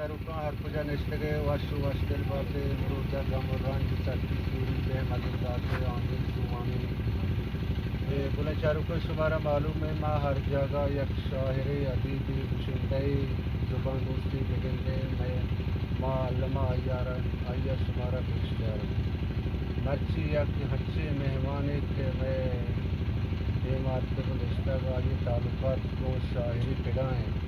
چاروکاں ہر کجا نشتگ ئے، وش و وشدل بات ئے، مروچا غم و رنج، سختی، سوری، زحمت بات ئے، آمین ثم آمین۔ اے گلیں چاروکاں، شمارا معلوم اے، ما ہر جاگہ یک شاعرے، ادیبے، گشندہے، زبان دوستے بگندیں، مئے، ما الما آئی ءَ را، آئی ءَ شمارا پیش داریں۔ مرچی یک ہنچیں مہمانے کہ مئے دیما اتکگ و نشتگ، آئی تعلقات گوں شاعری پڑا انت۔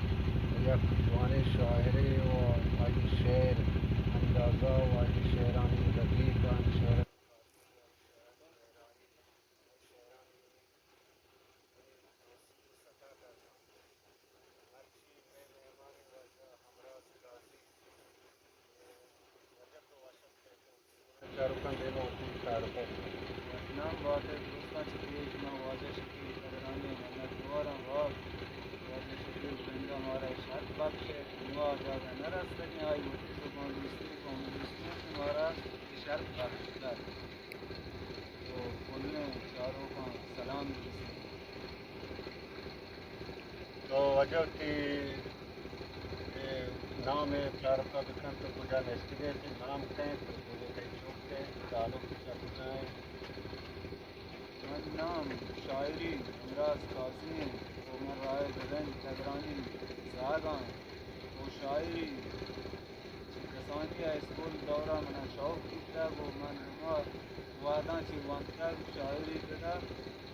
یک جوانیں شاعرے و آئی شعر اندازہ و آئی شعرانی ردیف، آئی شعر چاروکاں دیم ءَ وتی تعارف ءَ۔ نام بات ئے، درستاں چہ پیش ما واجہ شکیل قدرانی ءِ منت واراں، واہ واجہ شکیل، زندہ مارا شرپ بخش ئے، ما جاگہ نہ رستگیں، آئی وتی زبان دوستی، قوم دوستی ءَ مارا شرپ بخش دات۔ تو کلیں چاروکاں سلام رسیت۔ تو واجہ وتی اے نام ءِ تعارف ءَ بکن، تو کجا نشتگ ئے، تئی نام کئے، تو کجا، تئی چک کئے، تعلق چہ کجا اِنت؟ من نام شاعری ہمراز قاضی اِنت و من رائے بدن تگرانی زاگ آں و شاعری چہ کسانی ءَ اسکول دور ءَ من ءَ شوق بیتگ و من ہما وہداں چہ ونتگ شاعری کتگ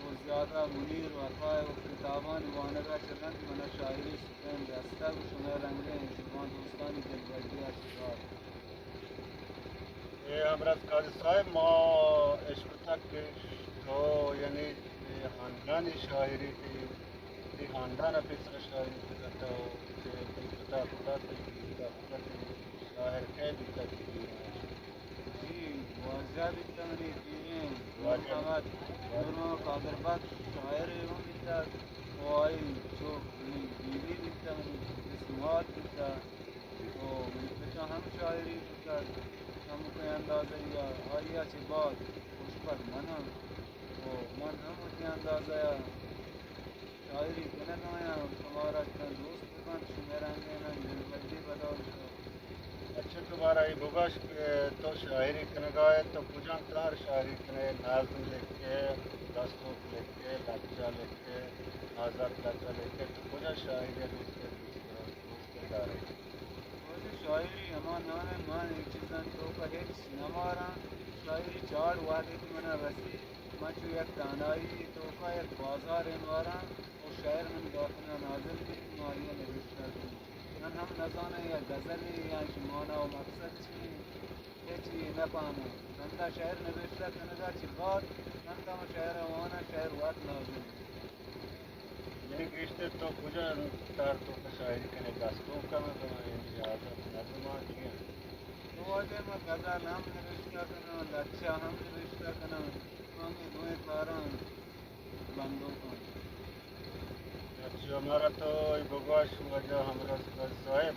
و زیادہ منیر وفا ءِ و کتابانی وانگ ءَ چہ رند من ءَ شاعری سکین رستگ و شمئے رنگیں زبان دوستانی دلبڈی ءَ شکار۔ اے ہمراز قاضی صاحب، ما اشکتگ کہ تو یعنی اے ہاندانی شاعری تئی، تئی ہاندان ءَ پیسر ءَ شاعری کتگ، تو چہ تئی پتا پتا، تئی پتا پتا تئی شاعر کئے بیتگ؟ جی، واجہ بیتگ منی پیریں، واجہ۔ نور محمد، واجہ۔ نور محمد قادر بخش شاعر اوں بیتگ، و آئی چو منی بی بی بیتگ، منی اسمات بیتگ، و منی پتا ہم شاعری کتگ، ہمکیں اندازہ یا آئی ءَ چہ بعد خوش بد من آں، و من ہم وتی اندازہ یا شاعری کنگ ءَ آں، شمارا تاں دوست بہ بنت، شمئے رنگیں من دلبڈی بدل کتگ۔ اچھا، تو مارا اے بگوش کہ تو شاعری کنگ ءَ ئے، تو کجام تہر شاعری کن ئے؟ نظم لکھ ئے، دستونک لکھ ئے، لچہ لکھ ئے، آزات لچہ لکھ ئے، تو کجا شاعری ءَ دوست، دوست دار ئے؟ واجہ شاعری ہما نام ءَ من اے چیزانی توک ءَ ہچ نہ ماراں۔ شاعری چاڑ وہدے کہ من ءَ رسی، من چو یک دانائی توک ءَ یک بازارے ماراں و شعر منی داتن ءَ نازل بیت، من آئی ءَ نبشتہ کناں۔ من ہم نزاناں یا غزلے یا ایشی مانا و مقصد چی انت، ہچ یے نہ پہماں۔ رندا شعر نبشتہ کنگ ءَ چہ بعد رندا من شعر ءَ واناں، شعر وت نازل بیت۔ یعنی گیشتر تو کجا تہر توک ءَ شاعری کن ئے؟ دستونک ءَ، یعنی آزات نظم ءَ، چی انت؟ تو واجہ من غزل ہم نبشتہ کناں، لچہ ہم نبشتہ کناں، ہمے دوئیں کاراں بندوک آں۔ اچھا، مارا تو اے بگوش واجہ ہمراز قاضی صاحب،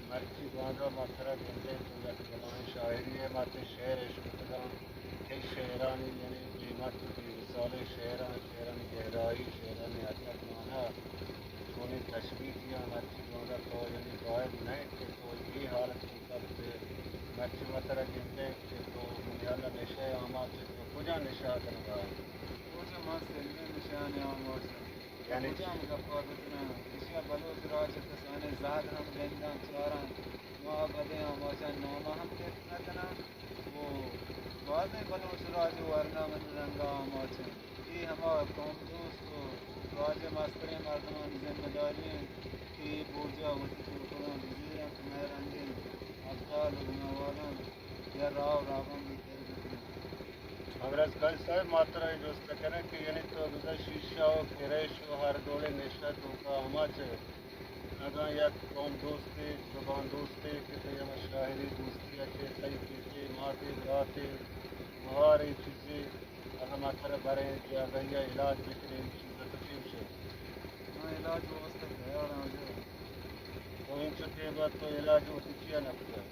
مرچی باندا ما ترا گندیں، تو یک بلاہیں شاعرے ئے، ما تئی شعر اشکتگاں، تئی شعرانی یعنی قیمت و بے مثالیں شعراں، شعرانی گہرائی، شعرانی حقیقت مانا، چونیں تشبیہ دیاں، مرچی باندا تو یعنی باید نہ انت کہ تو اے حالت توک ءَ بہ بئے۔ مرچی ما ترا گندیں کہ تو منی ہیال ءَ نشہ ءِ آماچ ئے، تو کجا نشہ کنگ ءَ ئے؟ واجہ ما سلیں نشہ ءِ آماچ آں۔ یعنی کجام گپ ءَ بکناں؟ ایشی ءَ بلوچ راج ءِ کسانیں زہگ ہم گنداں، چاراں۔ ما بدیں آماچانی نام ءَ ہم گپت نہ کناں۔ و بازیں بلوچ راج ءِ ورنا منی رنگ ءَ آماچ انت۔ اے ہما قوم دوست و راج ءِ مستریں مردمانی ذمہ داری انت کہ اے برج ءَ وتی کرکراں بزیرنت، مئے رنگیں ابدال و بناوالاں یا راہ و رابندی پر بکنت۔ ہمراز قاضی صاحب، ما ترا اے جست کنیں کہ یعنی تو بزاں شیشہ و کرش و ہر ڈولیں نشہ توک ءَ آماچ ئے، اگاں یک قوم دوستے، زبان دوستے کہ تئی ہما شاعری دوستی ءَ کہ تئی پتے، ماتے، براتے، گہارے، چیزے، اگاں ما ترا بریں جاگہے ءَ علاج بکنیں، چیز ءَ تو چے گوش ئے؟ من علاج ءِ واستہ تیار آں، حاضر آں۔ تو انچو ٹیم ءَ تو علاج وتی چیا نہ کتگ؟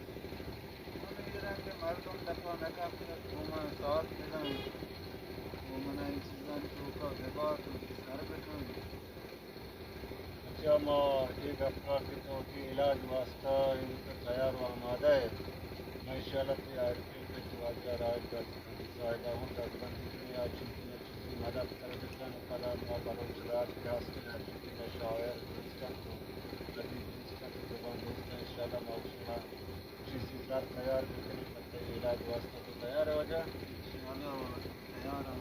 من اے رنگ ءَ مردم دپ ءَ نہ کپتگ، گوں من ساتھ بدنت، گوں من ءَ اے چیزانی توک ءَ ببات و سر بکنت۔ چہ ما اے گپ ءَ کہ تو وتی علاج واسطہ انت تیار و آمادہ ئے، ما انشاءاللہ تئی ہر کلک ءَ چہ واجہ راج دست صاحبہ ہوں دزبندی کنیں، یا چیزی نہ چیزی مدد سر بکن، پدا ما بلوچ راج کہ ہستیں، ہر چیزی ما شاعر دوست انت و ادیب دوست انت و زبان دوست انت، انشاءاللہ ما شما چیزی زر تیار بکنیں، پہ تئی علاج واسطہ تو تیار ئے واجہ؟ انشاءاللہ تیار آں۔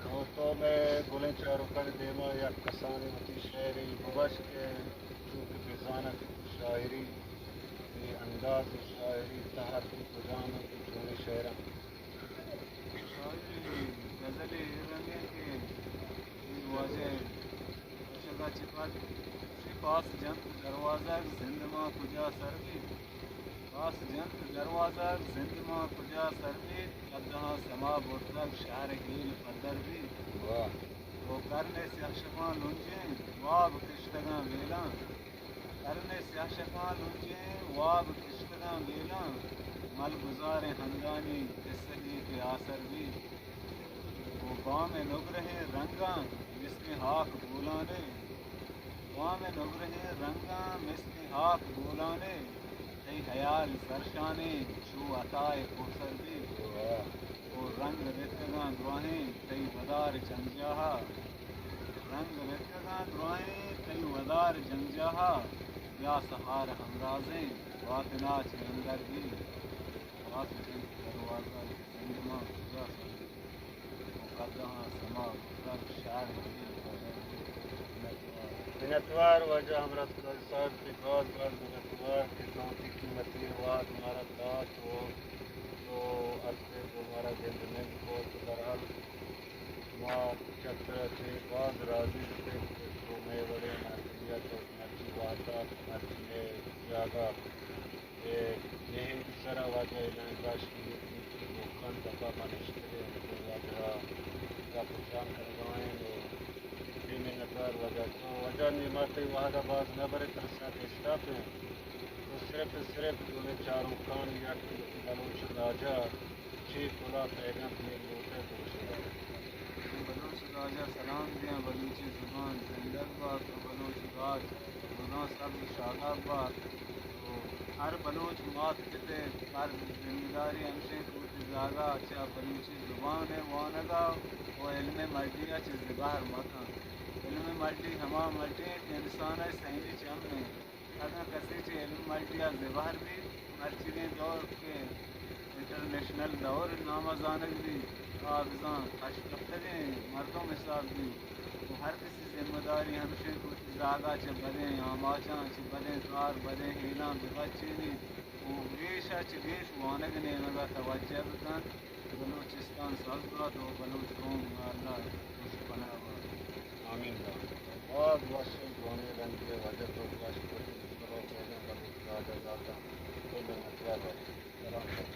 تو، تو مئے گلیں چاروکانی دیما یک کسانیں وتی شعرے بگوش کہ چو کہ بزاناں کہ شاعری، اے انداز شاعری تہر کہ کجام انت، چونیں شعراں؟ شاعری غزلے اے رنگ انت کہ اے واجہ ءِ کشگ ءَ چہ پد، چہ پاس جنت دروازگ زندمان کجا سر بیت؟ پاس جنت دروازگ زندمان کجا سر بیت؟ قدہاں سما برتگ شہر ہیل پدر بیت۔ واہ۔ تو کرن ءِ سیاہ شپاں لنجیں واب کشتگاں بیلاں۔ کرن ءِ سیاہ شپاں لنجیں واب کشتگاں بیلاں، ملگزاریں ہندانی کسہے کہ آسر بیت۔ او بام ءِ نگرہیں رنگاں مسکیں ہاک بولان ئے، بام ءِ نگرہیں رنگاں مسکیں ہاک بولان ئے، تئی ہیال سرشانیں چو عطا ءِ کوسر بیت۔ او رنگ رتکگاں دراہیں تئی ودار جنگجاہ ءَ، رنگ رتکگاں دراہیں تئی ودار جنگجاہ ءَ، بیا سہار ہمرازیں واتن ءَ چہ اندر بی، پاس جنت دروازگ زندمان کجا سر بیت؟ او قدہاں سما برتگ شہر ہیل پدر بیت۔ منتوار۔ منتوار واجہ ہمراہ صاحب، تئی باز باز منتوار کہ تو وتی قیمتی وہد مارا دات و تو اتکے گوں مارا گند نند کت۔ بہرحال ما چہ ترا چہ باز راضی بوتیں کہ تو مئے وڑیں مردمے ات، مرچی وہد ءَ، مرچی مئے جاگہ ءَ۔ اے، اے سرا واجہ اعلان داشت کہ یہ تین چیز لوکان دپا ما نشتگیں، تو واجہ گپ جان کنگائیں۔ بے منتوار واجہ، تو واجہ نی ما تئی وہد ءَ باز نہ برے، ترا سک اشتاپ ایں۔ تو صرف، صرف گوں چاروکاں یک بلوچ راجا چے کلا پیغام دے لوٹے تو شما۔ بلوچ راجا سلام دیاں، بلوچی زبان زندگ بات و بلوچ راج مدام سبز و شاداب بات۔ و ہر بلوچ مات پتے فرض ذمہ داری ہمشیں کہ وتی زاگا چہ بلوچی زبان ءِ وانگا و علم مڈی ءَ چہ زبہر مکن۔ علم مڈی ہما مڈی انت کہ انسان ءِ سہمی چم انت۔ اگاں کسے چہ علم مڈی ءَ زبہر بیت، مرچیگیں دور کہ انٹرنیشنل دور نام ءَ زانگ بیت، آ بزاں پشت کپتگیں مردم حساب بیت۔ و ہر کسی ذمہ داری ہمش انت کہ وتی زاگ ءَ چہ بدیں آماچاں، چہ بدیں کار، بدیں ہیلاں بہ بچینیت و گیش ءَ چہ گیش وانگ ءِ نیمگ ءَ توجہ بہ کنت۔ بلوچستان سبز بات و بلوچ قوم اللہ خوش پناہ بات۔ آمین۔ باز وش انت، دومی رنگی ءَ واجہ تو وش کت، مطلب پیغام بلوچ راج ءَ داتاں۔ تو منتوار بات۔ سلام۔